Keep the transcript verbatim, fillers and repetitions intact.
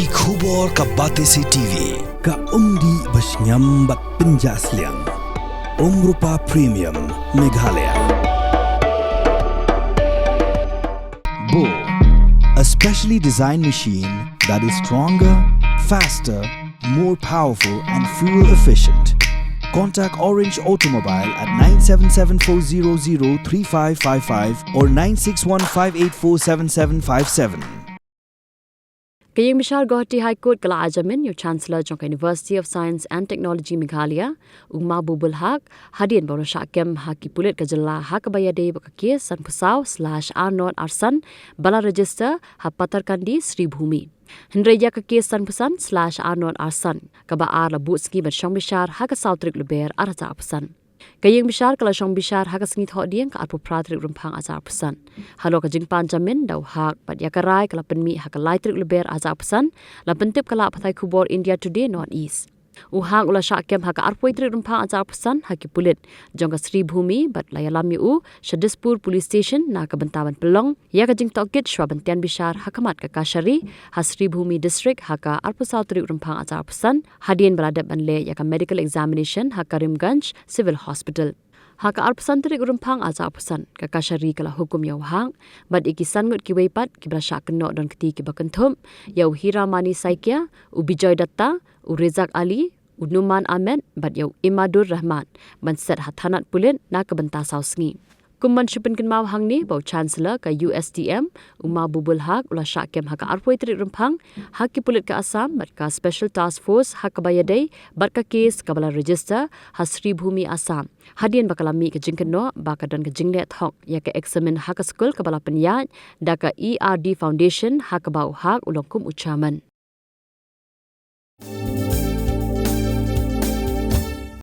Ki khubor ka Batesi T V, ka umdih bashngiam bad pynjah sliang. Umrupa Premium, Meghalaya. Bo, a specially designed machine that is stronger, faster, more powerful and fuel efficient. Contact Orange Automobile at nine seven seven four zero zero three five five five or nine six one five eight four seven seven five seven. Ka Ïingbishar Guwahati High Court ka la ai jamin ïa u Chancellor jong ka University of Science and Technology Meghalaya, u Mahbubul Haq, hadien ba u la shah kem ha ki pulit ka jylla ha kaba ïadei bad ka kes sanphew saw slash ar nod ar san ba la register ha Patarkandi, Sribhumi. Hynrei ïa ka kes sanphew san slash ar nod ar san kaba ar la buh sngi ban shong bishar ha ka saw tarik Lber arhajar arphew san. Ka Ïingbishar ka la shong bishar ha ka sngi Thohdieng ka arphew phra tarik Rymphang arhajar arphew san. Halor ka jingpan jamin da u Haq bad ïa ka rai ka la pynmih ha ka lai tarik Lber arhajar arphew san, la pyntip ka lad pathai khubor India Today North East. U Haq u la shah kem ha ka arphew tarik Rymphang arhajar arphew san ha ki pulit jong ka Sribhumi bad la ïalam ïa u sha Dispur Police Station na ka bynta ban pynlong ïa ka jingtohkit shwa ban tian bishar ha khmat ka kashari ha Sribhumi District ha ka arphew saw tarik Rymphang arhajar arphew san, hadien ba la dep ban leh ïa ka medical examination ha Karimganj Civil Hospital. Ha ka arphew san tarik Rymphang arhajar arphew san, ka kashari ka la hukum ïa u Haq bad ïa ki san ngut kiwei pat kiba la shah kynnoh don kti kiba kynthup ïa u Hiramani Saikia, u Bijoy Datta, u Rezak Ali, u Numan Ahmed bad ïa u Imadur Rahman ban set ha thanat pulit na ka bynta saw sngi. Kum ban shu pynkynmaw hangne ba u Chancellor ka U S T M, u Mahbubul Haq, u la shah kem ha ka arphew tarik Rymphang ha ki pulit ka Assam bad ka Special Task Force ha kaba ïadei bad ka kes kaba la register ha Sribhumi, Assam, hadien ba ka la mih ka jingkynnoh ba ka don ka jingleh thok ïa ka eksamin ha ka skul kaba la pynïaid da ka E R D Foundation ha kaba u Haq u long kum u chairman.